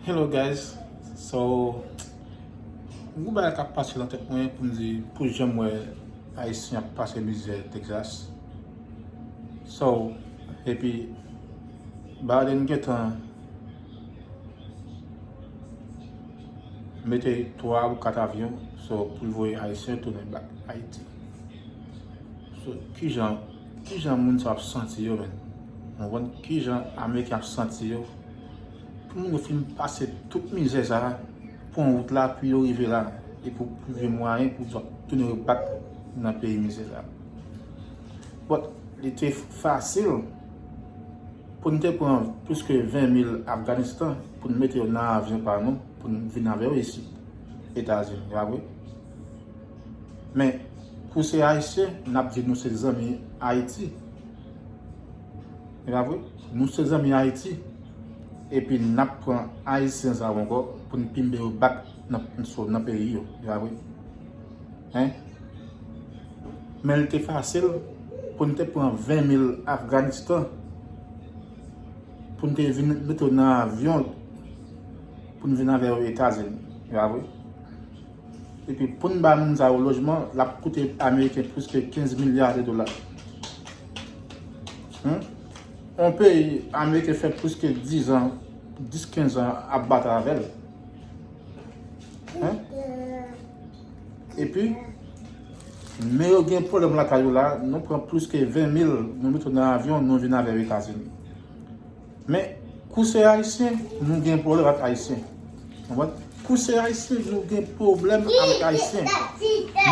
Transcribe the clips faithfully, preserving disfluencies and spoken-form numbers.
Hello guys, so yon bagay k ap pase nan tèt mwen pou m di pou jan m wè Ayisyen ap pase mizè Texas. So, epi Biden gentan mete twa ou kat avyon, so, pou l voye Ayisyen tounen bak Ayiti. So, kijan, kijan moun sa ap santi yo, menm? Ou konprann? Kijan Ameriken ap santi yo? Pou moun yo fin pase tout mizè sa a, pran wout la, pou yo rive la, e pou twouve mwayen pou yo tounen yo bak nan peyi mizè sa a. But, li te fasil pou n te pran plis ke ven mil Afganistan pou n mete yo nan avyon pa nou, pou n vin avè yo isit, Etazini, pa vre? Men, kou se Ayisyen, n ap di nou se zanmi Ayiti. E pa vre? Nou se zanmi Ayiti. Epi n ap pran Ayisyen sa yo ankò pou n pimpe yo bak nan, so, nan peyi yo. E pa vre? Hein? Men li te fasil pou n te pran ven mil Afganistan pou n te vin mete yo nan avyon pou n vin avè yo Etazini. E pa vre? Epi pou n ba moun sa yo lojman, l ap koute Ameriken plis ke kenz milya de dola. Hmm? Yon peyi Ameriken fè plis ke diz an, dis kenz an ap batay avè l. Hein? Epi, men yo gen pwoblèm lakay yo la, nou pran plis ke ven mil, nou mete yo nan avyon, nou vin avè yo Etazini. Men, kou se Ayisyen, nou gen pwoblèm ak Ayisyen. Konprann? Kou se Ayisyen, nou gen pwoblèm avèk Ayisyen.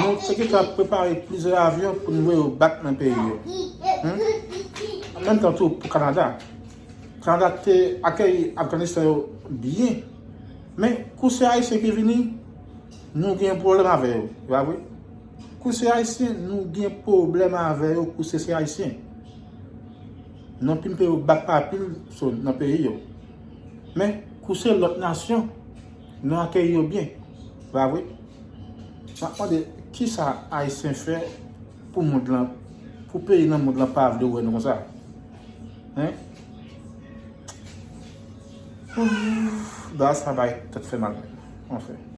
Nou te gentan prepare plizyè avyon pou n voye yo bak nan peyi yo. Hmm? An menm tan tou, pou Kanada. Kanada te akèyi Afganistan yo byen. Men, kou se Ayisyen ki vini, nou gen pwoblèm avè yo. E pa vre? Kou se Ayisyen, nou gen pwoblèm avè yo, kou se, se Ayisyen. Nou pimpe yo bak pa pil, so, nan peyi yo. Men, kou se lòt nasyon, nou akèyi yo byen. E pa vre? M ap mande, kisa Ayisyen fè pou mond lan, pou peyi nan mond lan pa vle wè nou konsa? Hein? Ouf, bagay sa bay tèt fè mal. Anfen.